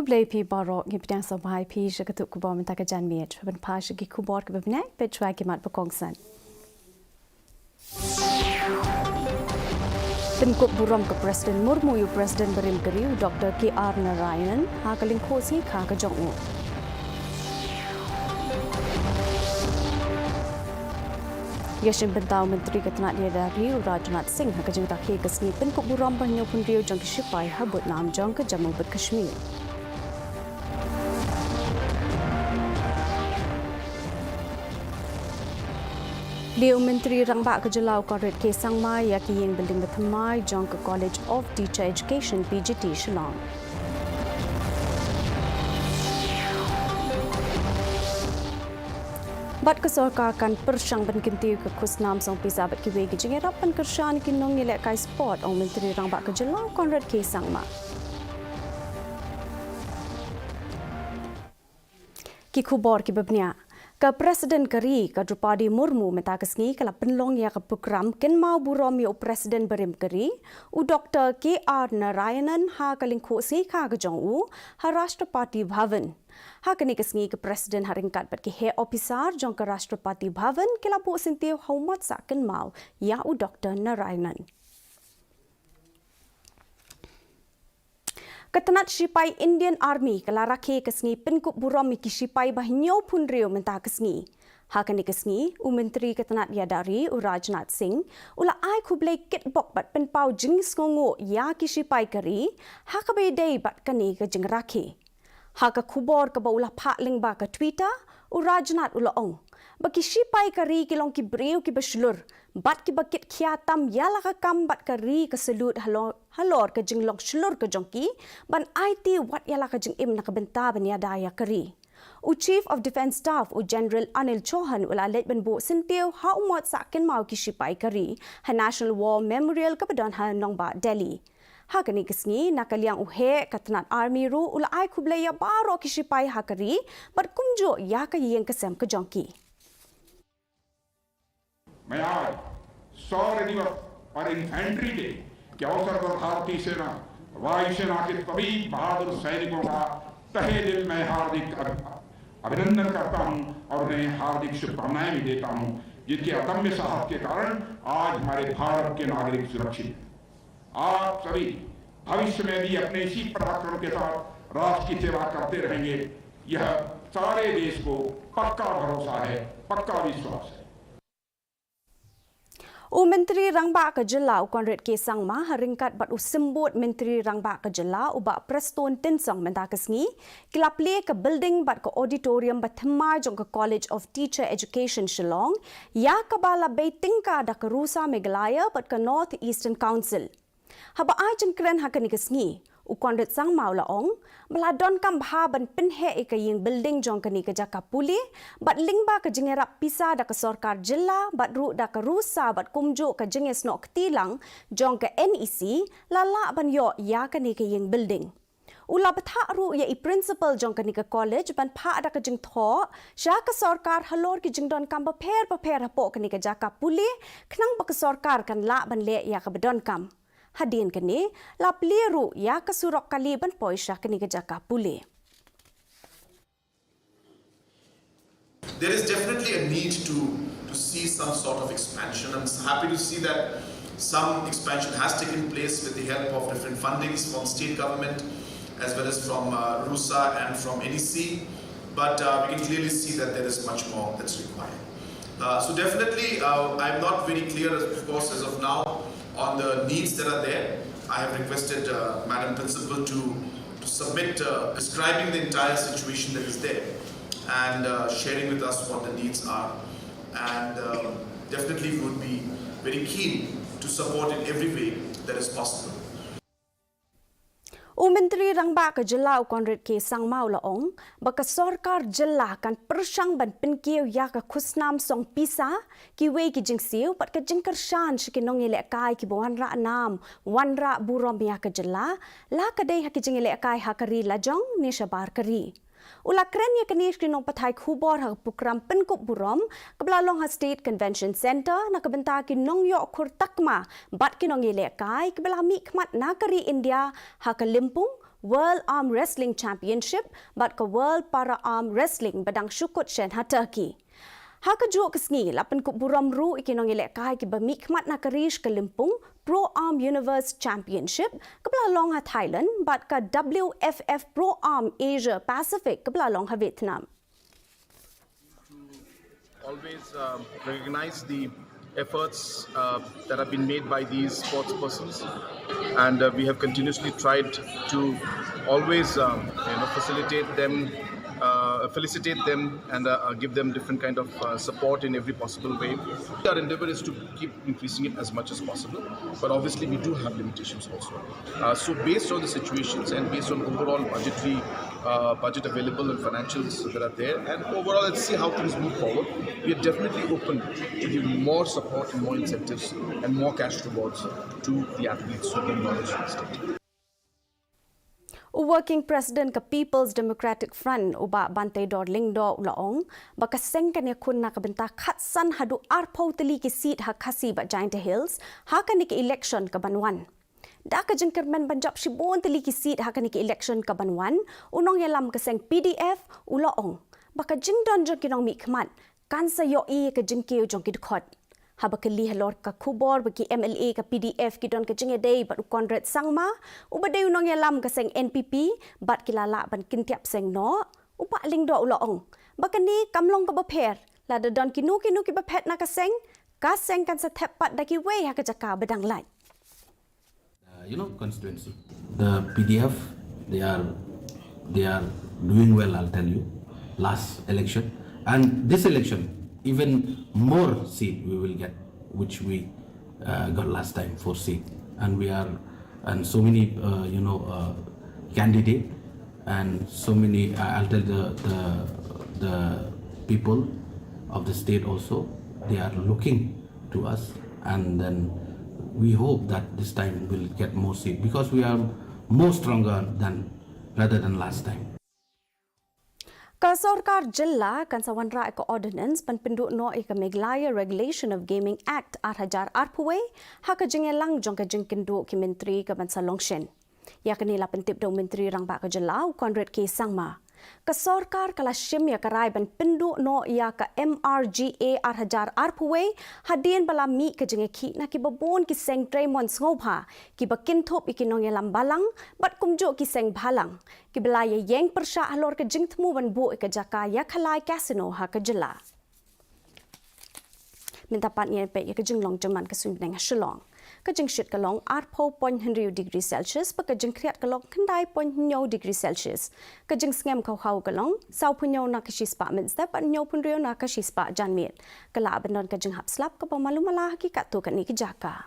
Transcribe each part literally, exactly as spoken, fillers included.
Khublei phi baroh, ngi pdiang sngewbha ïa phi sha katu ka khubor mynta ka janmiet. Ban phai sha ki khubor kiba bniah, peit shuwa ki mat ba kongsan. Pynkup burom ka President Murmu ïa u President barim ka ri u Doktor K R Narayanan ha ka lyngkhuh sngi kha ka jong u. Ïa shim bynta u Myntri ka tnat ïada ri u Rajnath Singh ha ka jingrakhe ka sngi pynkup burom ba hynñiewphew hynriew jong ki shipai ha Butnam jong ka Jammu bad Kashmir. Plie u Myntri Rangbah ka jylla u Conrad K Sangma ïa ki ïing building bathymmai jong ka College of Teacher Education, P G T, Shillong. Bad ka sorkar kan pyrshang ban kyntiew ïa ka khusnam song pisa bad kiwei ki jingïarap ban kyrshan ïa ki nongïalehkai sport, ong Myntri Rangbah ka jylla u Conrad K Sangma. Ki khubor kiba bniah. Ka President ka ri, ka Droupadi Murmu, mynta ka sngi ka la pynlong ïa ka prokram kynmaw burom ïa u President barim ka ri, u Doktor K R Narayanan, ha ka lyngkhuh sngi kha ka jong u ha Rashtrapati Bhavan. Ha kane ka sngi ka President ha ryngkat bad ki heh ophisar jong ka Rashtrapati Bhavan ki la buh syntiew ha u mot sah kynmaw ïa u Doktor Narayanan. Ka tnat shipai Indian Army ka la rakhe ka sngi pynkup burom ïa ki shipai ba hynñiewphew hynriew mynta ka sngi. Ha kane ka sngi, u Myntri ka tnat ïada ri u Rajnath Singh u la ai khublei kitbok bad pynpaw jingsngewnguh ïa ki shipai ka ri ha kaba ïadei bad kane ka jingrakhe. Ha ka khubor kaba u la phah lyngba ka Twitter, u Rajnath u la ong ba ki shipai ka ri ki long ki briew kiba shlur bad kiba kitkhia tam ïa la ka kam bad ka ri ka salute halor, halor ka jinglong shlur ka jong ki ban aiti wat ïa la ka jingim na ka bynta ban ïada ïa ka ri. U Chief of Defence Staff, u General Anil Chauhan, u la leit ban buh syntiew ha u mot sah kynmaw ki shipai ka ri ha National War Memorial kaba don ha Nongbah Delhi. Ha kane ka sngi, na ka liang u heh ka tnat Army ruh u la ai khublei ïa baroh ki shipai ha ka ri bad kumjuh ïa ka ïing ka sem ka jong ki. मैं आज शौर्य दिवस और इन्फेंट्री डे के अवसर पर भारतीय सेना, वायुसेना के सभी बहादुर सैनिकों का तहे दिल मैं हार्दिक अभ-, अभिनंदन करता हूं और उन्हें हार्दिक शुभकामनाएं भी देता हूं, जिनके अदम्य साहस के कारण आज हमारे भारत के नागरिक सुरक्षित हैं। आप सभी भविष्य में भी अपने इसी पराक्रम के साथ राष्ट्र की सेवा करते रहेंगे, यह सारे देश को पक्का भरोसा है, पक्का विश्वास है। U Myntri Rangbah ka jylla u Conrad K Sangma ha ryngkat bad u Symbud Myntri Rangbah ka jylla u Bah Prestone Tynsong mynta ka sngi ki la plie ka building bad ka auditorium bathymmai jong ka College of Teacher Education Shillong, ïa kaba la bei tyngka da ka Rusa Meghalaya bad ka North Eastern Council. Haba ai jingkren ha kane ka sngi, u Conrad Sangma u la ong ba la donkam bha ban pynheh ïa ka ïing building jong kane ka jaka pule bad lyngba ka jingïarap pisa da ka sorkar jylla bad ruh da ka Rusa bad kumjuh ka jingïasnoh kti lang jong ka N E C la lah ban ïoh ïa kane ka ïing building. U la bthah ruh ïa i principal jong kane ka college ban phah da ka jingthoh sha ka sorkar halor ki jingdonkam bapher bapher hapoh kane ka jaka pule khnang ba ka sorkar kan lah ban leh ïa kaba donkam. Hadien kane, la plie ruh ïa ka surok kali ban poi sha kane ka jaka pule. There is definitely a need to, to see some sort of expansion. I'm happy to see that some expansion has taken place with the help of different fundings from state government as well as from, uh, Rusa and from N E C. But, uh, we can clearly see that there is much more that's required. Uh, so definitely, uh, I'm not very clear, of course, as of now on the needs that are there. I have requested, uh, Madam Principal to, to submit, uh, describing the entire situation that is there and, uh, sharing with us what the needs are. And, um, definitely we would be very keen to support in every way that is possible. U Myntri Rangbah ka jylla u Conrad K Sangma u la ong ba ka sorkar jylla kan pyrshang ban pynkiew ïa ka khusnam song pisa, kiwei ki jingsiew bad ka jingkyrshan sha ki nongïalehkai kiba wanrah nam, wanrah burom ïa ka jylla, la ka dei ha ki jingïalehkai ha ka ri lajong ne shabar ka ri. U la kren ïa kane sha ki nongpathai khubor ha ka prokram pynkup burom kaba la long ha State Convention Centre na ka bynta ki nongïoh khur takma bad ki nongïalehkai kiba la mihkhmat na ka ri India ha ka lympung World Arm Wrestling Championship bad ka World Para Arm Wrestling ba dang shu kut shen ha Turkey. Ha kajuh ka sngi la pynkup burom ruh ïa ki nongïalehkai kiba mihkhmat na ka ri sha ka lympung Pro Arm Universe Championship kaba la long ha Thailand bad ka W F F Pro Arm Asia Pacific kaba la long ha Vietnam. Always um, recognize the efforts uh, that have been made by these sports persons, and uh, we have continuously tried to always um, you know, facilitate them, uh, felicitate them, and uh, uh, give them different kind of uh, support in every possible way. Our endeavor is to keep increasing it as much as possible, but obviously we do have limitations also. Uh, so based on the situations and based on overall budgetary uh, budget available and financials that are there, and overall, let's see how things move forward. We are definitely open to give more support and more incentives and more cash rewards to the athletes who can manage the state. U Working President ka People's Democratic Front u Bah Banteidor Lyngdoh u la ong ba ka seng kan ïakhun na ka bynta khatsan haduh arphew tylli ki seat ha Khasi bad Jaintia Hills ha kane ka election kaban wan. Da ka jingkyrmen ban jop shibun tylli ki seat ha kane ka election kaban wan, u nongïalam ka seng P D F u la ong ba ka jingdon jong ki nongmihkhmat kan sa ïohi ïa ka jingkiew jong ki dkhot. Haba kylli halor ka khubor ba ki M L A ka P D F ki don ka jingïadei bad u Conrad Sangma uba dei u nongïalam ka seng N P P bad ki la lah ban kyntiap seng noh, u Bah Lyngdoh u la ong ba kane kam long kaba pher, lada don kino kino kiba phet na ka seng, ka seng kan sa thep pat da kiwei ha ka jaka ba dang lait. Uh, you know, constituency. The P D F, they are they are doing well, I'll tell you. Last election and this election, even more seat we will get, which we uh, got last time, four seat, and we are and so many uh, you know uh, candidate and so many. Uh, I'll tell the the the people of the state also, they are looking to us, and then we hope that this time we'll get more seat because we are more stronger than rather than last time. Ka sorkar jylla kan sa wanrah ka ordinance ban pynduh noh ïa ka Meghalaya Regulation of Gaming Act ar hajar arphew wei ha ka jingïalang jong ka jingkynduh ki myntri kaban sa long shen. Ïa kane la pyntip da u Myntri Rangbah ka jylla u Conrad K Sangma. Ka sorkar ka la shim ïa ka rai ban pynduh noh ïa ka M R G A ar hajar arphew wei hadien ba la mih ka jingïakhih na kiba bun ki seng treimon sngewbha kiba kynthup ïa ki nongïalam balang bad kumjuh ki seng bhalang kiba la ïaïeng pyrshah halor ka jingthmu ban buh ïa ka jaka ïakhalai casino ha ka jylla. Mynta pat ngin peit ïa ka jinglong jingman ka suiñ bneng ha Shillong. Ka jingshit ka long arphew point hynriew degree Celsius bad ka jingkhriat ka long khyndai point hynñiew degree Celsius. Ka jingsngem ka haw ka long sawphew hynñiew na ka shispah mynstep bad hynñiewphew hynriew na ka shispah janmiet. Ka lah ban don ka jinghap slap kaba malu mala ha ki katto katne ki jaka.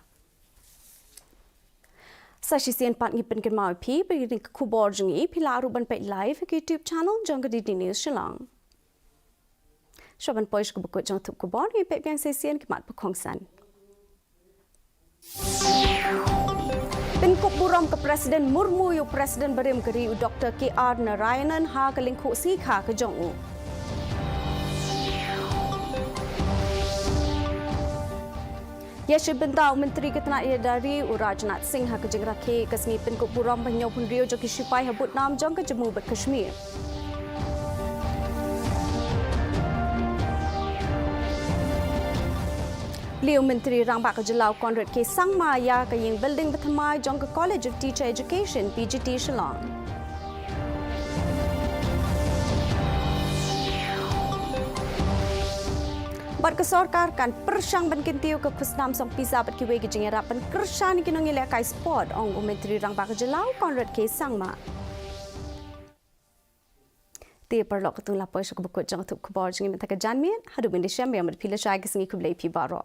Sa shisien pat ngi pynkynmaw ïa phi ba ïa kane ka khubor jong ngi phi lah ruh ban peit live ha ka YouTube channel jong ka D D News Shillong. Shuwa ban poi sha kaba kut jong ka thup khubor, ngin peit biang sa shisien ki mat ba kongsan. Pynkup burom ka President Murmu ïa u President barim ka ri u Doctor K R Narayanan ha ka lyngkhuh sngi kha ka jong u. Ïa shim bynta u Myntri ka tnat ïada ri u Rajnath Singh ha ka jingrakhe ka sngi pynkup burom ba hynñiewphew hynriew jong ki shipai ha Butnam jong ka Jammu bad Kashmir. Plie u Myntri Rangbah ka jylla u Conrad K Sangma ïa ka ïing building ba thymmai jong ka College of Teacher Education, P G T, Shillong. Bad ka sorkar kan pyrshang ban kyntiew ka khusnam song pisa bad kiwei ki jingïarap ban kyrshan ïa ki nongïalehkai sport, ong u Myntri Rangbah ka jylla u Conrad K Sangma. Te paralok, katto ngi la poi sha kaba kut jong ka thup khubor jong ngi mynta ka janmiet. Haduh ban ïashem, ïa mut phi lashai, ka sngi khublei phi baroh.